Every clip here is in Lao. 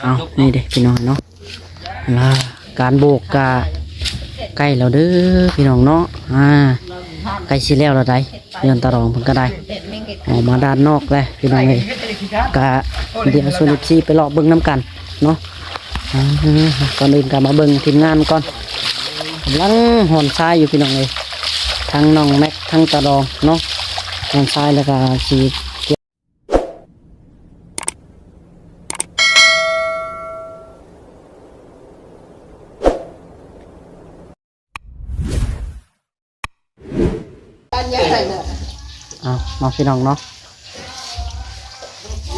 ເອົາ ນີ້ເດ້ພີ່ນ້ອງເນາະ ລາ ການໂບກກະໃກ້ແລ້ວເດີພີ່ນ້ອງເນາະ. ອ່າ ໃກ້ຊິແລ້ວແລ້ວໃດ໋ ເຮືອນຕາດອງເພິ່ນກະໄດ້ ອອກມາດ້ານນອກແລ້ວພີ່ນ້ອງເອີຍ. ກະດຽວຊວນເອັຟຊີໄປເລາະເບິ່ງນຳກັນເນາະ. ອ່າ ກ່ອນອື່ນກະມາເບິ່ງທີມງານກ່ອນ ກຳລັງຮ່ອນຊາຍຢູ່ພີ່ນ້ອງເອີຍ ທັງນ້ອງແມັກ ທັງຕາດອງເນາະ ຮ່ອນຊາຍແລ້ວກະຊິ ເອົາເນາະພີ່ນ້ອງເນາະ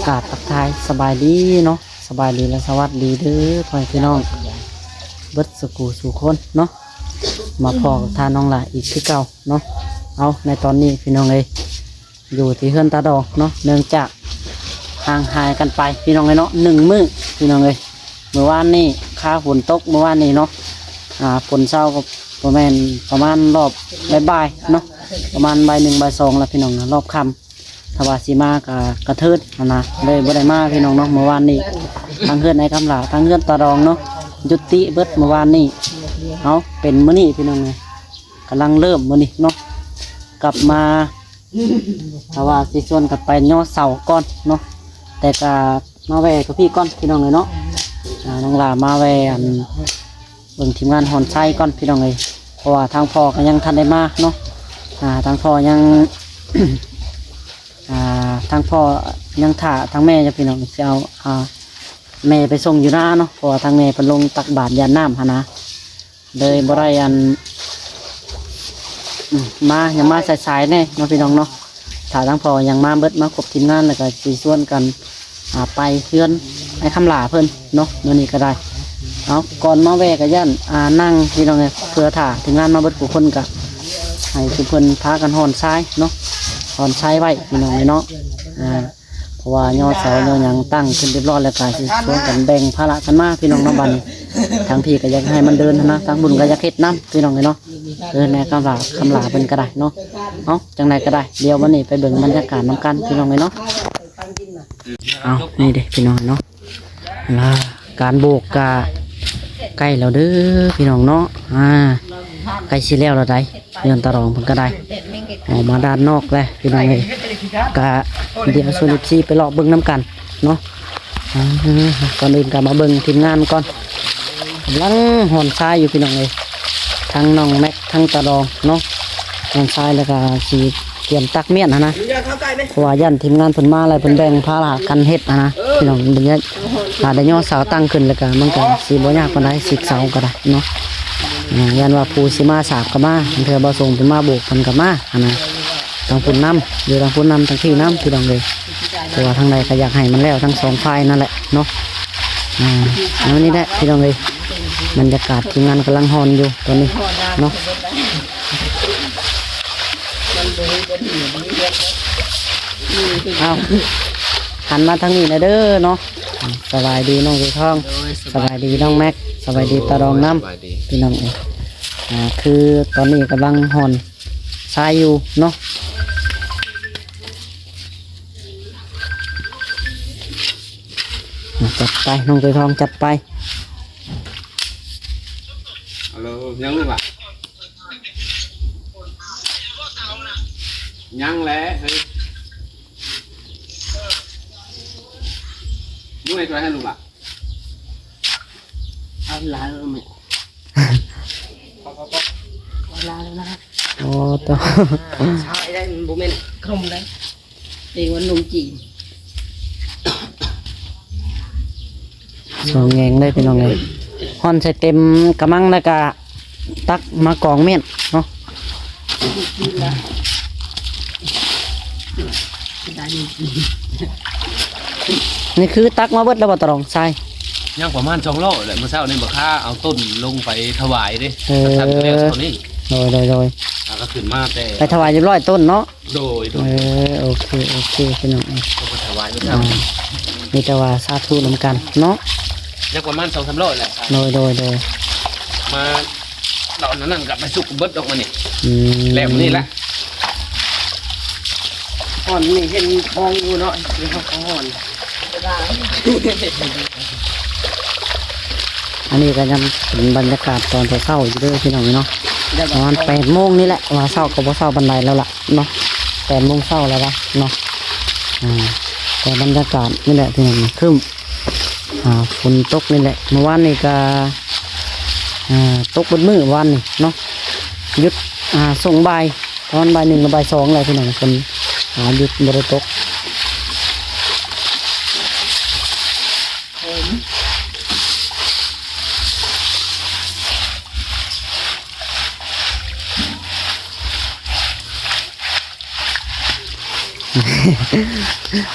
ກາບທັກທາຍສະບາຍດີເນາະ ສະບາຍດີ ແລະ ສະຫວັດດີເດີພໍ່ແມ່ພີ່ນ້ອງເບິດສູ່ຜູ້ສູ່ຄົນເນາະ ມາພໍ້ກັບທ່ານນ້ອງຫຼ້າອີກຄືເກົ່າເນາະ. ເອົາ ໃນຕອນນີ້ພີ່ນ້ອງເອີຍ ຢູ່ທີ່ເຮືອນຕາດອງເນາະ ເນື່ອງຈາກຫ່າງຫາຍກັນໄປພີ່ນ້ອງເອີຍເນາະ ໜຶ່ງມື້ພີ່ນ້ອງເອີຍ. ມື້ວານນີ້ຄາຝົນຕົກ ມື້ວານນີ້ເນາະ ອ່າ ຝົນເຊົາກໍບໍ່ແມ່ນ ປະມານຮອບບ່າຍໆເນາະ ປະມານບ່າຍໜຶ່ງ ບ່າຍສອງແລ້ວພີ່ນ້ອງ ຮອບຄ່ຳ ຖ້າວ່າຊິມາກໍກະເທີນຫັ້ນນະ ເລີຍບໍ່ໄດ້ມາພີ່ນ້ອງເນາະ. ມື້ວານນີ້ທັງເຮືອນອ້າຍຄຳຫຼ້າ ທັງເຮືອນຕາດອງເນາະ ຢຸດຕິເບິດມື້ວານນີ້. ເອົາ ເປັນມື້ນີ້ພີ່ນ້ອງເອີຍ ກຳລັງເລີ່ມມື້ນີ້ເນາະ ກັບມາ ຖ້າວ່າຊິຊວນກັນໄປຍໍເສົາກ່ອນເນາະ ແຕ່ກະມາແວ່ຢູ່ພີ້ກ່ອນພີ່ນ້ອງເອີຍເນາະ. ອ່າ ນ້ອງຫຼ້າມາແວ່ອັນ ເບິ່ງທີມງານຮ່ອນຊາຍກ່ອນພີ່ນ້ອງເອີຍ ເພາະວ່າທາງພໍ່ກໍຍັງທັນໄດ້ມາເນາະ. ອ່າ ທາງພໍ່ຍັງ ອ່າ ທາງພໍ່ຍັງຖ້າທາງແມ່ຢູ່ພີ່ນ້ອງ ຊິເອົາ ອ່າ ແມ່ໄປສົ່ງຢູ່ນາເນາະ ເພາະວ່າທາງແມ່ເພິ່ນລົງຕັກບາດຢາດນ້ຳຫັ້ນນະ ເລີຍບໍ່ໄດ້ອັນ ອືມ ມາ ຍັງມາສາຍໆແດ່ເນາະພີ່ນ້ອງເນາະ. ຖ້າທາງພໍ່ຍັງມາເບິດ ມາຄົບທີມງານ ແລ້ວກໍຊິຊວນກັນ ອ່າ ໄປເຮືອນອ້າຍຄຳຫຼ້າເພິ່ນເນາະ ມື້ນີ້ກໍໄດ້. ເອົາ ກ່ອນມາແວ່ກໍຢ້ານ ອ່າ ນັ່ງພີ່ນ້ອງເອີຍ ເພື່ອຖ້າທີມງານມາເບິດທຸກຄົນ ກໍໃຫ້ທຸກເພິ່ນພາກັນຮ່ອນຊາຍເນາະ ຮ່ອນຊາຍໄວ້ພີ່ນ້ອງເອີຍເນາະ. ອ່າ ເພາະວ່າຍໍເສົາຍໍຫຍັງຕັ້ງຂຶ້ນຮຽບຮ້ອຍແລ້ວ ກໍຊິຊວນກັນແບ່ງພາລະກັນມາພີ່ນ້ອງເນາະ. ບັດນີ້ທາງພີ້ກໍຢາກໃຫ້ມັນເດີນຫັ້ນນະ ທາງພຸ້ນກໍຢາກເຮັດນຳພີ່ນ້ອງເອີຍເນາະ. ເອີ ແນວຄຳຫຼ້າ ຄຳຫຼ້າເພິ່ນກໍໄດ້ເນາະ. ເອົາ ຈັ່ງໃດກໍໄດ້ ດຽວວັນນີ້ໄປເບິ່ງບັນຍາກາດນຳກັນພີ່ນ້ອງເອີຍເນາະ. ເອົາ ນີ້ເດ້ພີ່ນ້ອງເນາະ ລາ ການໂບກກະໃກ້ແລ້ວເດີພີ່ນ້ອງເນາະ. ອ່າ ໃກ້ຊິແລ້ວແລ້ວໃດ໋ ເຮືອນຕາດອງເພິ່ນກໍໄດ້ ອອກມາດ້ານນອກແລ້ວພີ່ນ້ອງເອີຍ. ກະດຽວຊວນເອັຟຊີໄປເລາະເບິ່ງນຳກັນເນາະ. ອ່າ ກ່ອນອື່ນກໍມາເບິ່ງທີມງານກ່ອນ ກຳລັງຮ່ອນຊາຍຢູ່ພີ່ນ້ອງເອີຍ ທັງນ້ອງແມັກ ທັງຕາດອງເນາະ ນ້ອງຊາຍ ແລ້ວກໍຊິຕຽມຕັກມ້ຽນຫັ້ນນະ ເພາະວ່າຢ້ານທີມງານເພິ່ນມາແລ້ວ ເພິ່ນແບ່ງພາລະກັນເຮັດຫັ້ນນະ ເອີ ພີ່ນ້ອງ. ຖ້າໄດ້ຍໍເສົາຕັ້ງຂຶ້ນແລ້ວກໍ ມັນກໍຊິບໍ່ຍາກປານໃດ ຊິກເສົາກໍໄດ້ເນາະ. ອ່າ ຢ້ານວ່າຜູ້ຊິມາສາບກໍມາ ບາງເທື່ອບໍ່ສົງເພິ່ນມາໂບກເພິ່ນກໍມາຫັ້ນນະ ທາງພຸ້ນນຳ ຢູ່ທາງພຸ້ນນຳ ທາງພີ້ນຳ ພີ່ນ້ອງເອີຍ. ເພາະວ່າທາງໃດກໍຢາກໃຫ້ມັນແລ້ວທັງສອງຝ່າຍນັ້ນແຫຼະເນາະ. ອ່າ ແນວນີ້ແຫຼະພີ່ນ້ອງເອີຍ ບັນຍາກາດທີມງານກຳລັງຮ່ອນຢູ່ຕອນນີ້ເນາະ. ເອົາ ຫັນມາທາງນີ້ແດ່ເດີເນາະ. ສະບາຍດີນ້ອງເສືອທອງ ໂດຍ ສະບາຍດີນ້ອງແມັກ ສະບາຍດີຕາດອງນຳ ສະບາຍດີ ພີ່ນ້ອງເອີຍ. ອ່າ ຄືຕອນນີ້ກຳລັງຮ່ອນຊາຍຢູ່ເນາະ. ອ່າ ຈັດໄປ ນ້ອງເສືອທອງ ຈັດໄປ. ຮັລໂຫຼ ຍັງລູກຫຼະ? ຍັງແຫຼະເຮີ້ຍ. ເມື່ອຍຕົວໃຫ້ລູກຫຼະ? ເອົາຫຼາຍແລ້ວແມ່ ເອົາຫຼາຍແລ້ວນະ. ໂອ້ ໂຕ ຊາຍໄດ້ ມັນບໍ່ແມ່ນຂະໜົມໄດ໋ ເອີ້ນວ່າໜົມຈີນ. ສອງແງງເລີຍພີ່ນ້ອງເອີຍ ຮ່ອນໃສ່ເຕັມກະມັງແລ້ວກະຕັກມາກອງມ້ຽນເນາະ. ນີ້ຄືຕັກມາເບິດແລ້ວບໍ່ຕະຫຼອງຊາຍ? ຍັງປະມານສອງລ້ອແຫຼະ ມື້ເຊົ້ານີ້ບໍ່ຄ້າເອົາຕົ້ນລົງໄປຖວາຍເດ້. ເອີ ສັນກໍແລ້ວເທົ່ານີ້. ໂດຍ ໂດຍ ໂດຍ ອ່າ ກໍຂຶ້ນມາແຕ່ໄປຖວາຍຮຽບຮ້ອຍຕົ້ນເນາະ. ໂດຍ ໂດຍ ເອີ ໂອເຄ ໂອເຄ ພີ່ນ້ອງເອີຍ ເອົາໄປຖວາຍມື້ເຊົ້າ. ອ່າ ມີແຕ່ວ່າສາທຸນຳກັນເນາະ. ຍັງປະມານສອງສາມຮ້ອຍແຫຼະ. ໂດຍ ໂດຍ ໂດຍ ມາດອນນັ້ນກໍໄປສຸກເບິດດອກມື້ນີ້. ອືມ ແລ້ວມື້ນີ້ແຫຼະ ອ່ອນນີ້ເຫັນຄອງຢູ່ເນາະ ທີ່ເຮົາກໍອ່ອນ. ເວລາ ອັນນີ້ກໍຍັງເປັນບັນຍາກາດຕອນເຊົ້າໆຢູ່ເດີພີ່ນ້ອງເນາະ ປະມານແປດໂມງນີ້ແຫຼະ ວ່າເຊົ້າກໍບໍ່ເຊົ້າປານໃດແລ້ວລະເນາະ ແປດໂມງເຊົ້າແລ້ວວະເນາະ ອາ ແຕ່ບັນຍາກາດນີ້ແຫຼະພີ່ນ້ອງ ຄຶ້ມ ອາ ຝົນຕົກນີ້ແຫຼະ ເມື່ອວານນີ້ກໍ ອາ ຕົກເບິດມື້ວານນີ້ເນາະ ຢຸດ ອາ ຊ່ວງບ່າຍ ປະມານບ່າຍໜຶ່ງ ຫຼື ບ່າຍສອງແຫຼະພີ່ນ້ອງ ຝົນ ອາ ຢຸດ ບໍ່ໄດ້ຕົກ.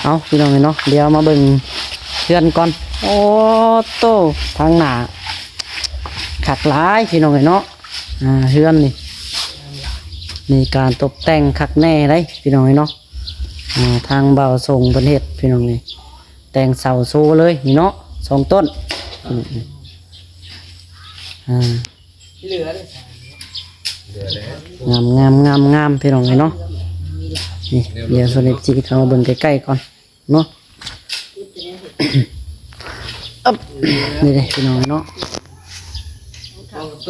ເອົາ ພີ່ນ້ອງເອີຍເນາະ ດຽວມາເບິ່ງເຮືອນກ່ອນ. ໂອ້ໂຕ ທາງໜ້າຄັກຫຼາຍພີ່ນ້ອງເອີຍເນາະ. ອາ ເຮືອນນີ້ມີການຕົບແຕ່ງຄັກແນ່ເດ້ພີ່ນ້ອງເອີຍເນາະ. ອາ ທາງບ່າວສົງເພິ່ນເຮັດພີ່ນ້ອງເອີຍ ແຕ່ງເສົາໂຊເລີຍນີ້ເນາະ ສອງຕົ້ນ. ອາ ງາມໆໆໆ ພີ່ນ້ອງເອີຍເນາະ. ນີ້ ດຽວຊວນເອັຟຊີເຂົ້າມາເບິ່ງໃກ້ໆກ່ອນເນາະ. ອັບ ນີ້ເດ້ພີ່ນ້ອງເນາະ ເ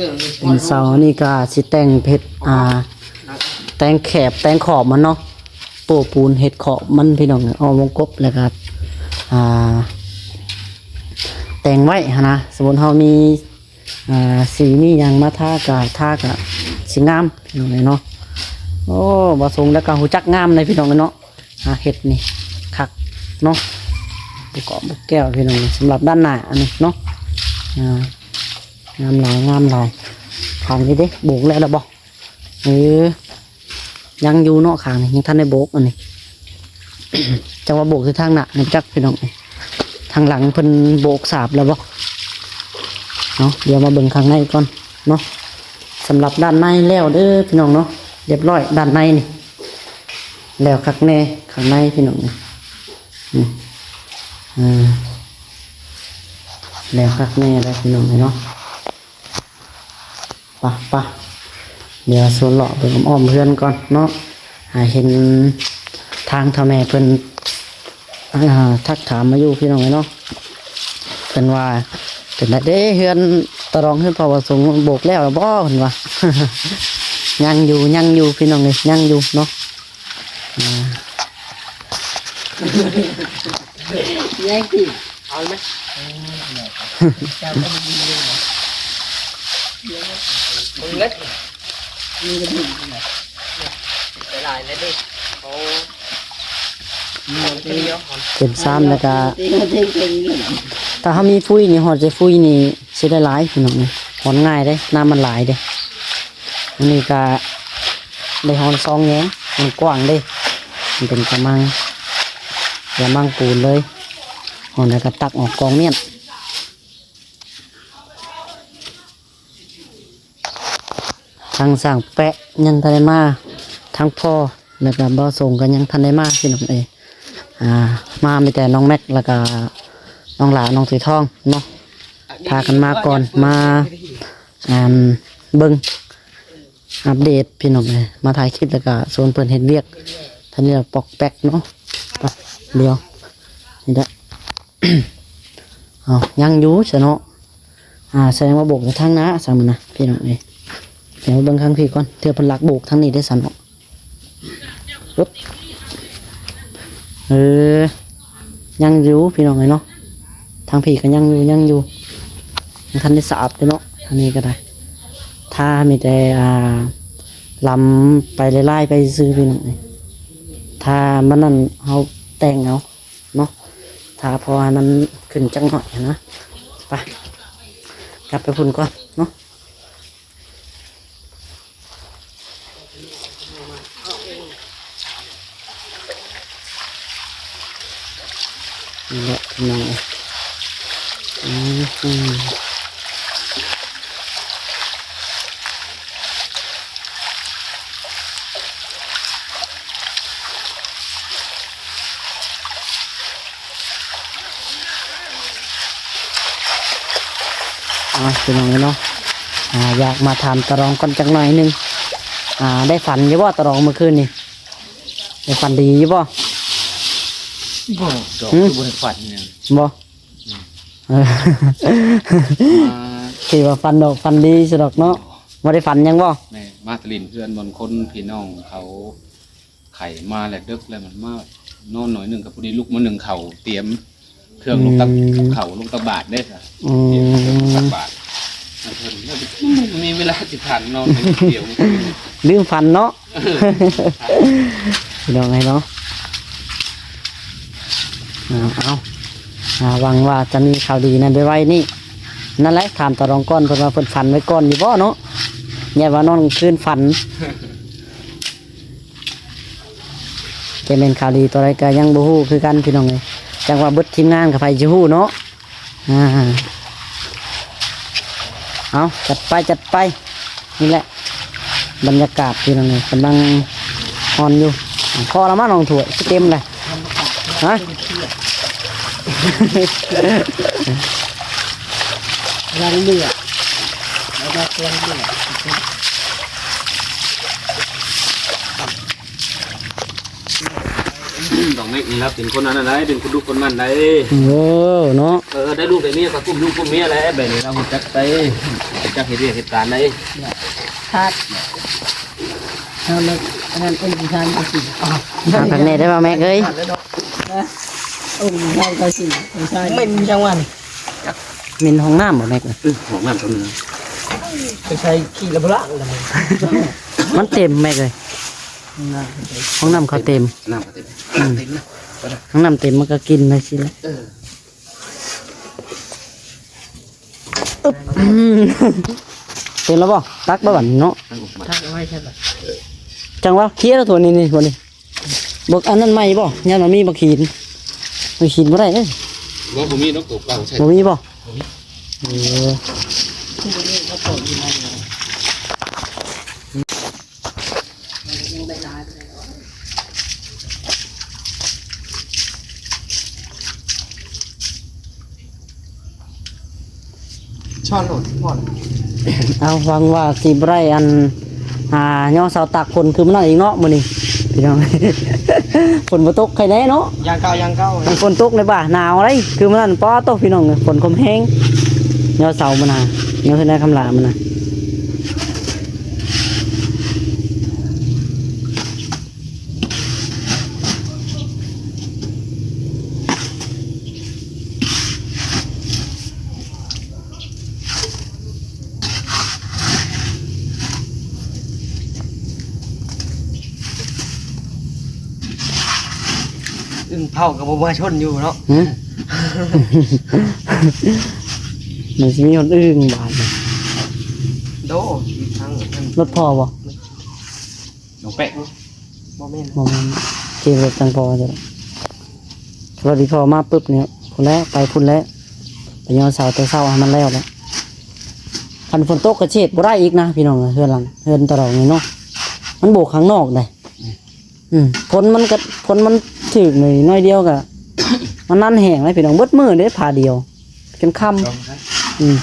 ປັນເສົາ ອັນນີ້ກະຊິແຕ່ງເຮັດ ອ່າ ແຕ່ງແຄບ ແຕ່ງຂອບມັນເນາະ ໂປ້ປູນເຮັດຂອບມັນພີ່ນ້ອງ ອ້ອມວົງກົບ ແລ້ວກະ ອ່າ ແຕ່ງໄວ້ຫັ້ນນະ. ສົມມຸດເຮົາມີ ອ່າ ສີມີຫຍັງມາທາກະ ທາກະຊິງາມພີ່ນ້ອງເນາະ. ໂອ້ ບ່າວສົງແລ້ວກະຮູ້ຈັກງາມເດ້ພີ່ນ້ອງເນາະ. ຫາເຮັດນີ້ຄັກເນາະ ປະກອບແກ້ວພີ່ນ້ອງ ສຳລັບດ້ານໜ້າອັນນີ້ເນາະ. ອ່າ ງາມຫຼາຍ ງາມຫຼາຍ. ຂ້າງນີ້ເດ້ ໂບກແລ້ວລະບໍ່? ເອີ ຍັງຢູ່ເນາະ ຂ້າງນີ້ຍັງທັນໄດ້ໂບກ. ອັນນີ້ ຈັກວ່າໂບກແຕ່ທາງໜ້ານີ້ຈັກພີ່ນ້ອງ ທາງຫຼັງເພິ່ນໂບກສາບແລ້ວບໍ່ເນາະ. ດຽວມາເບິ່ງຂ້າງໃນກ່ອນເນາະ. ສຳລັບດ້ານໃນແລ້ວເດີພີ່ນ້ອງເນາະ ລຽບຮ້ອຍ ດ້ານໃນນີ້ ແລ້ວຄັກແນ່ຂ້າງໃນພີ່ນ້ອງ. ອືມ ເອີ ແລ້ວຄັກແນ່ແລ້ວພີ່ນ້ອງເນາະ. ປະ ປະ ດຽວຊວນເລາະເບິ່ງອ້ອມໆເຮືອນກ່ອນເນາະ. ຫາເຫັນທາງເຖົ້າແມ່ເພິ່ນ ອ່າ ທັກຖາມມາຢູ່ພີ່ນ້ອງເອີຍເນາະ. ເພິ່ນວ່າ ເປັນໃດເດ້ເຮືອນຕາລອງ ເຮືອນພໍ່ບ່າວສົງ ໂບກແລ້ວລະບໍ່? ເພິ່ນວ່າ ຍັງຢູ່ ຍັງຢູ່ພີ່ນ້ອງເອີຍ ຍັງຢູ່ເນາະ. ອືມ ແຍກຕິ ເອົາໄໝ? ເບິ່ງເລັດ ມີກະດິກ ຫຼາຍແລ້ວເດ້. ໂອ້ ເຕັມຊາມແລ້ວກະ ຖ້າເຮົາມີຟຸຍນີ້ ຮອດໃສ່ຟຸຍນີ້ຊິໄດ້ຫຼາຍພີ່ນ້ອງ ຮອດງ່າຍເດ້ ນ້ຳມັນຫຼາຍເດ້. ອັນນີ້ກະໄດ້ຮອນຊອງແຍງ ມັນກວ້າງເດ້ ມັນເປັນກະມັງ ກະມັງປູນເລີຍ. ຮອນແລ້ວກະຕັກອອກກອງມ້ຽນ. ທາງຊ່າງແປະຍັງທັນໄດ້ມາ ທາງພໍ່ ແລ້ວກະບ່າວສົງກະຍັງທັນໄດ້ມາພີ່ນ້ອງເອີຍ. ອ່າ ມາມີແຕ່ນ້ອງແມັກ ແລ້ວກະນ້ອງຫຼ້າ ນ້ອງສີທອງເນາະ ພາກັນມາກ່ອນ ມາ ອັນ ເບິ່ງອັບເດດພີ່ນ້ອງເອີຍ ມາຖ່າຍຄລິບ ແລ້ວກະຊວນເພິ່ນເຮັດວຽກ ທັນນີ້ລະປອກແປັກເນາະ. ໄປ ດຽວ ນີ້ແຫຼະ ເອົາ ຍັງຢູ່ຊະເນາະ. ອ່າ ສະແດງວ່າໂບກແຕ່ທາງໜ້າຊະມັນນະ ພີ່ນ້ອງເອີຍ. ດຽວເບິ່ງທາງພີ້ກ່ອນ ເທື່ອເພິ່ນລັກໂບກທາງນີ້ເດ້ຊັ້ນເນາະ. ປຶບ ເອີ ຍັງຢູ່ພີ່ນ້ອງເອີຍເນາະ ທາງພີ້ກະຍັງຢູ່ ຍັງຢູ່ ຍັງທັນໄດ້ສາບເດ້ເນາະ. ອັນນີ້ກະໄດ້ ຖ້າມີແຕ່ ອ່າ ລຳໄປລາຍໆໄປຊື່ໆ ພີ່ນ້ອງເອີຍ. ຖ້າມັນນັ້ນ ເຮົາແຕ່ງເອົາ ເນາະ ຖ້າພໍໃຫ້ມັນຂຶ້ນຈັກໜ້ອຍຫັ້ນນະ. ໄປ ກັບໄປພຸ້ນກ່ອນເນາະ. ນີ້ແຫຼະພີ່ນ້ອງເອີຍ ອືມ. ອ່າ ພີ່ນ້ອງເອີຍເນາະ ອ່າ ຢາກມາຖາມຕາລອງກ່ອນຈັກໜ້ອຍໜຶ່ງ ອ່າ ໄດ້ຝັນຢູ່ບໍ່ຕາລອງມື້ຄືນນີ້? ໄດ້ຝັນດີຢູ່ບໍ່? ບໍ່ດອກ ຫືມ ຄືບໍ່ໄດ້ຝັນຫຍັງ ບໍ່? ອືມ. ມາ ທີ່ວ່າຝັນດອກຝັນດີຊະດອກເນາະ. ບໍ່ໄດ້ຝັນຫຍັງບໍ່? ແມ່ນ ມາແຕ່ຫຼິ້ນເຮືອນບ່ອນຄົນ ພີ່ນ້ອງເຂົາໄຂ້ມາແລ້ວ ເດິກແລ້ວ ມັນມານອນໜ້ອຍໜຶ່ງ ກໍພໍດີລຸກມາໜຶ້ງເຂົ້າ ຕຽມເຄື່ອງລົງຕັກ ອືມ ເຂົ້າລົງຕັກບາດເດ້. ອືມ ຕຽມເຄື່ອງລົງຕັກບາດ ແລ້ວເພິ່ນ ແລ້ວບໍ່ມີເວລາຊິພັນ ນອນດຽວ ລືມຝັນເນາະ. ເອີ ພີ່ນ້ອງເອີຍເນາະ ອ່າ ເອົາ ອ່າ ຫວັງວ່າຈະມີຂ່າວດີໃນໄວໆນີ້. ນັ້ນແຫຼະ ຖາມຕາຫຼອງກ່ອນ ເພິ່ນວ່າເພິ່ນຝັນໄວ້ກ່ອນຢູ່ບໍ່ເນາະ? ຢ້ານວ່ານອນກາງຄືນຝັນ ຈະແມ່ນຂ່າວດີຕົວໃດກໍຍັງບໍ່ຮູ້ຄືກັນ ພີ່ນ້ອງເອີຍ. ຈັ່ງວ່າເບິດທີມງານກໍໃຜຊິຮູ້ເນາະ. ອ່າ ເອົາ ຈັດໄປ ຈັດໄປ. ນີ້ແຫຼະ ບັນຍາກາດ ພີ່ນ້ອງເອີຍ ກຳລັງຮ້ອນຢູ່. ພໍລະມັ້ງ ນ້ອງຖ້ວຍ ຊິເຕັມເລີຍ. ຮະ? ກຳລັງເດືອດ ແລ້ວກໍກຳລັງເດືອດ. ນ້ອງເມັກນີ້ລະເປັນຄົນອັນນັ້ນໃດ໋ ເປັນຄົນດຸຄົນໝັ່ນໃດ໋. ເອີ ເນາະ ເອີ ໄດ້ລູກໄດ້ເມຍກໍກຸ້ມລູກກຸ້ມເມຍແຫຼະ ແບບນີ້ລະຮູ້ຈັກໃດ໋ ຮູ້ຈັກເຮັດວຽກເຮັດການໃດ໋. ຄັກ ເຮົາເລີກອັນນັ້ນ ອົງຊານກໍຊິ ຄັກແນ່ເດີ້ ເວົ້າແມັກເອີຍ. ອົງຊານກໍຊິ ອົງຊານເໝັນຈັ່ງຫວານີ້? ເໝັນຫ້ອງນ້ຳບໍ່ແມັກ? ເອີ ຫ້ອງນ້ຳເຂົານີ້ນະ ໄປໃສ່ຂີ້ລະບໍ່ລ້າງລະ ມັນເຕັມແມັກເອີຍ. ຫ້ອງນ້ຳເຂົາເຕັມ ນ້ຳເຂົາເຕັມ ອືມ ເຕັມນະ ຫ້ອງນ້ຳເຕັມມັນກໍກິນໄປຊີ້ແຫຼະ. ເອີ ອຶບ ອືມ ເຕັມແລ້ວບໍ່? ຕັກບໍ່ບັດນີ້ເນາະ ຕັກອອກມາ ຕັກເອົາໄວ້ໃສ່ບາດ. ຈັ່ງວ່າເຄຍແລ້ວຖ້ວຍນີ້ ນີ້ຖ້ວຍນີ້ ບັກອັນນັ້ນໃໝ່ບໍ່? ຢ້ານວ່າມີບັກຫີນ ບັກຫີນບໍ່ໄດ້ເດ້. ບໍ່ ບໍ່ມີດອກ ໂຕເກົ່າໃສ່ ບໍ່ມີບໍ່? ບໍ່ມີ ເອີ ຊ້ອນໂລດ ພໍແລ້ວ. ເອົາ ຫວັງວ່າຊິບໍ່ໄດ້ອັນ ອ່າ ຍໍເສົາຕາກຝົນຄືມື້ນັ້ນອີກເນາະ ມື້ນີ້ພີ່ນ້ອງ. ຝົນບໍ່ຕົກໃຄແນ່ເນາະ ຢ່າງເກົ່າ ຢ່າງເກົ່າ. ຄັນຝົນຕົກໃນບ່າໜາວເດ້ ຄືມື້ນັ້ນ ປາໂຕ ພີ່ນ້ອງ ຝົນຄົມແຮງ ຍໍເສົາມື້ນະ ຍໍເຮືອນນາຍຄຳຫຼາມື້ນະ. ອຶ່ງເຜົາກໍບໍ່ມາຊົນຢູ່ເນາະ. ຫື? ມັນຊິມີຮອດອຶ່ງບາດນີ້. ໂດ ທາງ ລົດພໍ່ບໍ່? ນ້ອງແປະ ບໍ່ແມ່ນ ບໍ່ແມ່ນ ຂີ່ລົດຈັ່ງພໍເດີ. ລົດອີ່ພໍ່ມາປຶບນີ້ ພຸ້ນແຫຼະ ໄປພຸ້ນແຫຼະ ໄປຍໍເສົາແຕ່ເຊົ້າໃຫ້ມັນແລ້ວແຫຼະ. ຄັນຝົນຕົກກໍເຮັດບໍ່ໄດ້ອີກນະ ພີ່ນ້ອງເອີຍ. ເຮືອນຫຼັງ ເຮືອນຕາຫຼອງນີ້ເນາະ ມັນໂບກຂ້າງນອກໄດ໋. ອືມ ຝົນມັນກໍ ຝົນມັນຖືກໜ້ອຍ ໜ້ອຍດຽວກໍ ມັນນັ້ນແຫ້ງເດ້ ພີ່ນ້ອງ. ເບິດມື້ເດ້ ພາດຽວ ຈົນຄ່ຳ. ອືມ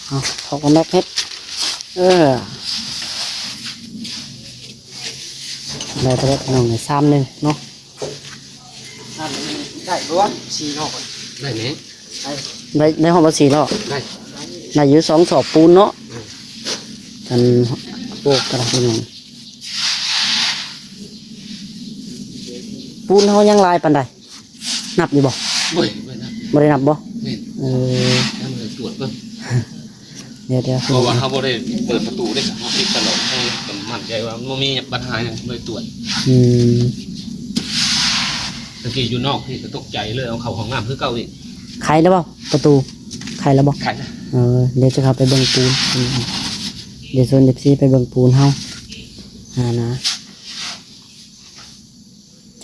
ເອົາ ເຂົາກໍແມັກເຮັດ ເອີ ໄດ້ໄປແລ້ວ ພີ່ນ້ອງເອີຍ ຊາມໜຶ່ງເນາະ. ໄດ້ບໍ່ວະ ສີ່ຮອບ ໄດ້ແນ່ ໄດ້ ໄດ້ຮອບລະສີ່ຮອບ ໄດ້ ໄດ້ຢູ່ສອງສອບປູນເນາະ. ອືມ ອັນ ໂອ້ ກະດາພີ່ນ້ອງ ປູນເຮົາຍັງຫຼາຍປານໃດ? ນັບຢູ່ບໍ່? ໂອ້ຍ ບໍ່ໄດ້ນັບ ບໍ່ໄດ້ນັບບໍ່? ແມ່ນ ເອີ ຍັງບໍ່ໄດ້ກວດເບິ່ງ. ດຽວໆ ເພາະວ່າເຮົາບໍ່ໄດ້ເປີດປະຕູເດ້ ເຮົາປິດຕະຫຼອດ ເຮົາກໍໝັ້ນໃຈວ່າມັນບໍ່ມີບັນຫາຫຍັງ ບໍ່ໄດ້ກວດ. ອືມ ຕະກີ້ຢູ່ນອກນີ້ກໍຕົກໃຈເລີຍ ເອົາເຂົ້າຫ້ອງນ້ຳຄືເກົ່າອີກ. ໄຂແລ້ວບໍ່? ປະຕູໄຂແລ້ວບໍ່? ໄຂແລ້ວ. ເອີ ດຽວຈະເຂົ້າໄປເບິ່ງປູນ ອືມ ດຽວຊວນເອັຟຊີໄປເບິ່ງປູນເຮົາ. ອ່ານະ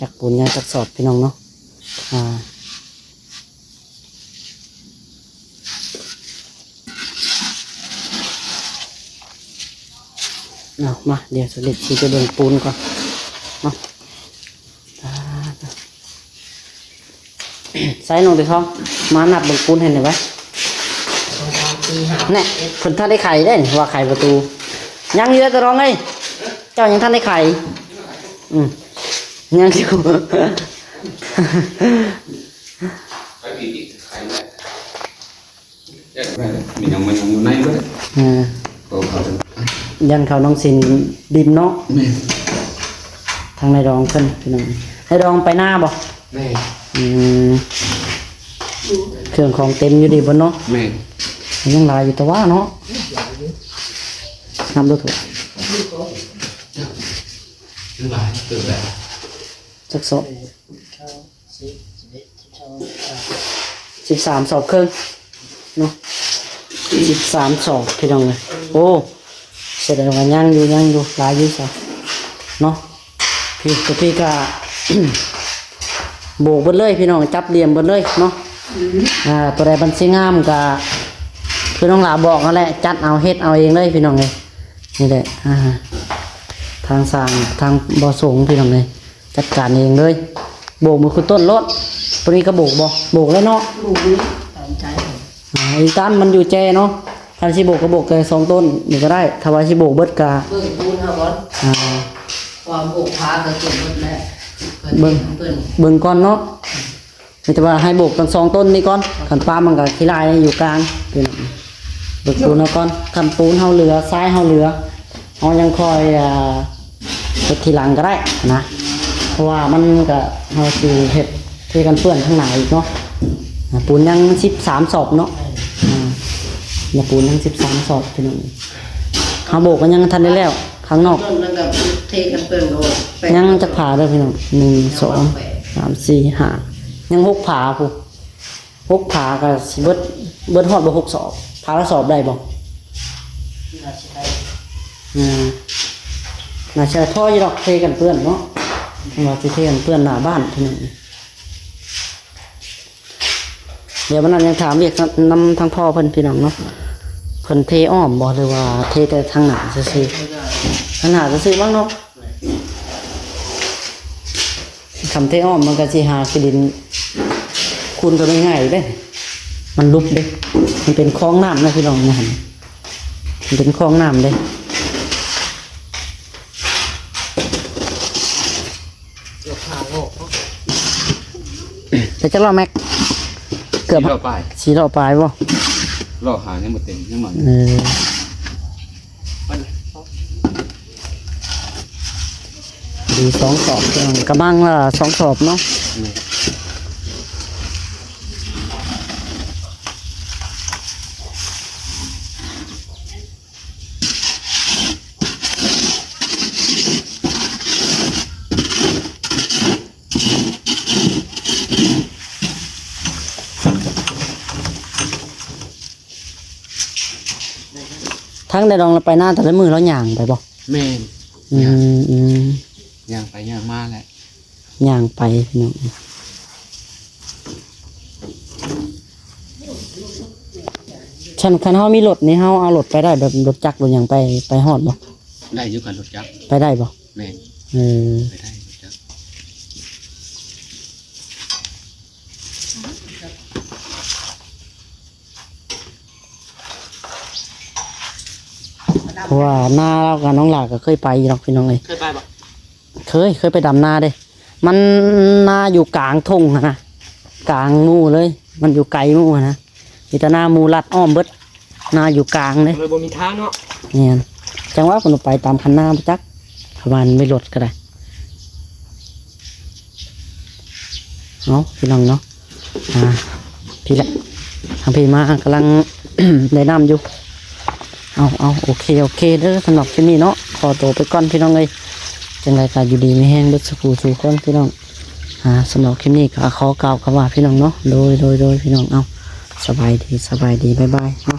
ຈັກປູນຍັງຈັກສອບພີ່ນ້ອງເນາະ. ອ່າ ເອົາມາ ດຽວສະລິດຊິໄປເບິ່ງປູນກ່ອນເນາະ. ອ່າ ໃສ່ນ້ອງຕາທອງ ມານັບເບິ່ງປູນໃຫ້ແດ່ໄວ. ສອງ ສາມ ສີ່ ຫ້າ ແນ່ ເພິ່ນທັນໄດ້ໄຂເດ້ ວ່າໄຂປະຕູ ຍັງຢູ່ເດ້ຕາທອງເອີຍ ເຈົ້າຍັງທັນໄດ້ໄຂ. ອືມ ຍັງຢູ່ ໄປອີກ ໄຂແລ້ວ. ແມ່ນແຫຼະ ມີຫຍັງມາຫຍັງຢູ່ໃນເບິດ. ເອີ ກໍເຂົ້າ ຢ້ານເຂົ້ານ້ອງສິນດິນເນາະ. ແມ່ນ ທາງນາຍດອງເພິ່ນພີ່ນ້ອງ. ນາຍດອງໄປນາບໍ່? ແມ່ນ ອືມ ເຄື່ອງຂອງເຕັມຢູ່ນີ້ເບິດເນາະ. ແມ່ນ ຍັງຫຼາຍຢູ່ແຕ່ວ່າເນາະ. ນັບດູເຖາະ ຍັງຫຼາຍເຕີບແຫຼະ. ຈັກສອບ? ສິບສາມ ສິບສາມສອບເຄິ່ງເນາະ ສິບສາມສອບພີ່ນ້ອງເອີຍ. ໂອ້ ສະແດງວ່າຍັງຢູ່ ຍັງຢູ່ ຫຼາຍຢູ່ຊະເນາະ. ພີ່ ຕົວພີ່ກະໂບກເບິດເລີຍພີ່ນ້ອງ ຈັບຫຼ່ຽມເບິດເລີຍເນາະ. ອ່າ ຕົວໃດມັນຊິງາມກະຄືນ້ອງຫຼ້າບອກນັ້ນແຫຼະ ຈັດເອົາເຮັດເອົາເອງເລີຍພີ່ນ້ອງເອີຍ. ນີ້ແຫຼະ ອ່າ ທາງຊ່າງ ທາງບໍ່ສົງພີ່ນ້ອງເອີຍ ຈັດການເອງເລີຍ. ໂບກມືຄຸດຕົ້ນໂລດ. ຕົວນີ້ກໍໂບກບໍ່? ໂບກແລ້ວເນາະ. ໂບກຢູ່ຕາມໃຈ. ອ່າ ອີຕາມມັນຢູ່ແຈເນາະ. ຄັນຊິໂບກກໍໂບກແຕ່ສອງຕົ້ນນີ້ກໍໄດ້. ຖ້າວ່າຊິໂບກເບິດກະ ເບິ່ງປູນເຮົາກ່ອນ. ອ່າ ຄວາມໂບກຜາກໍເກັບເບິດແລ້ວ. ເບິ່ງ ເບິ່ງກ່ອນເນາະ. ມີແຕ່ວ່າໃຫ້ໂບກທັງສອງຕົ້ນນີ້ກ່ອນ. ຄັນປ້າມັນກໍຂີ້ລາຍຢູ່ກາງ. ເບິ່ງປູນເຮົາກ່ອນ. ຄັນປູນເຮົາເຫຼືອ ຊາຍເຮົາເຫຼືອ ເຮົາຍັງຄ່ອຍ ອ່າ ເຮັດທີຫຼັງກໍໄດ້ນະ ເພາະວ່າມັນກໍ ເຮົາຊິເຮັດເທກັນເປື້ອນທາງໜ້າອີກເນາະ. ອ່າ ປູນຍັງສິບສາມສອບເນາະ. ອ່າ ຍັງ ປູນຍັງສິບສາມສອບພີ່ນ້ອງ. ເຮົາໂບກກໍຍັງທັນໄດ້ແລ້ວ ຂ້າງນອກ ເທກັນເປື້ອນໂລດ. ຍັງຈັກຝາເດີພີ່ນ້ອງ? ໜຶ່ງ ສອງ ສາມ ສີ່ ຫ້າ ຍັງຫົກຝາພຸ້ນ. ຫົກຝາກໍຊິເບິດ ເບິດຮອດບໍ່ຫົກສອບ? ຝາລະສອບໄດ້ບໍ່? ໜ້າຊິໄດ້ ອືມ ໜ້າຊິພໍຢູ່ດອກ ເທກັນເປື້ອນເນາະ. ວ່າຊິເທກັນເປື້ອນໜ້າບ້ານພີ່ນ້ອງ. ດຽວມື້ນັ້ນຍັງຖາມວຽກນຳທາງພໍ່ເພິ່ນພີ່ນ້ອງເນາະ ເພິ່ນເທອ້ອມບໍ່ ຫຼືວ່າເທແຕ່ທາງໜ້າຊື່ໆ? ທາງໜ້າຊື່ໆ ມັ້ງເນາະ. ຄັນເທອ້ອມມັນກໍຊິຫາຂີ້ດິນຄູນກໍໄດ້ງ່າຍເດ້ ມັນຫຼຸບເດ້. ມັນເປັນຄອງນ້ຳນະພີ່ນ້ອງ ມັນເປັນຄອງນ້ຳເດ້. ໄປຈັກລໍ້ແມັກ? ເກືອບສີ່ລໍ້ປາຍ. ສີ່ລໍ້ປາຍບໍ່? ລໍ້ຫ້າຍັງບໍ່ເຕັມ ຍັງໜ້ອຍ. ເອີ ດີ ສອງສອບ ກະມັງລະສອງສອບເນາະ. ທາງໃດດອງລະໄປນາແຕ່ລະມື້ລາວຍ່າງໄປບໍ່? ແມ່ນ ອືມ ຍ່າງ ອືມ ຍ່າງໄປຍ່າງມາແຫຼະ ຍ່າງໄປພີ່ນ້ອງ. ຄັນ ຄັນເຮົາມີລົດນີ້ ເຮົາເອົາລົດໄປໄດ້ ແບບລົດຈັກລົດຫຍັງໄປ ໄປຮອດບໍ່? ໄດ້ຢູ່ ຄັນລົດຈັກ ໄປໄດ້ບໍ່? ແມ່ນ ເອີ ໄປໄດ້ລົດຈັກ. ເພາະວ່ານາລາວກັບນ້ອງຫຼ້າກໍເຄີຍໄປຢູ່ດອກພີ່ນ້ອງເອີຍ. ເຄີຍໄປບໍ່? ເຄີຍ ເຄີຍໄປດຳນາເດ້. ມັນນາຢູ່ກາງທົ່ງຫັ້ນນະ ກາງໝູ່ເລີຍ ມັນຢູ່ໄກໝູ່ຫັ້ນນະ. ມີແຕ່ນາໝູ່ລັດອ້ອມເບິດ ນາຢູ່ກາງເດ້ ເລີຍບໍ່ມີທາງເນາະ. ແມ່ນ ຈັ່ງວ່າເພິ່ນໄປຕາມຄັນນາບໍ່ຈັກ ເຂົາວ່າມີລົດກໍໄດ້. ເອົາ ພີ່ນ້ອງເນາະ ອ່າ ພີ້ແຫຼະ ທາງພີ້ມາກຳລັງໄດ້ນ້ຳຢູ່. ເອົາ ເອົາ ໂອເຄ ໂອເຄເດີ ສຳລັບຄລິບນີ້ເນາະ ຂໍໂຕໄປກ່ອນພີ່ນ້ອງເອີຍ. ຈັ່ງໃດກໍຢູ່ດີມີແຮງເບິດສູ່ຜູ້ສູ່ຄົນພີ່ນ້ອງ. ອ່າ ສຳລັບຄລິບນີ້ກໍຂໍກ່າວຄຳວ່າພີ່ນ້ອງເນາະ ໂດຍ ໂດຍ ໂດຍ ພີ່ນ້ອງ ເອົາ ສະບາຍດີ ສະບາຍດີ ບາຍບາຍເນາະ.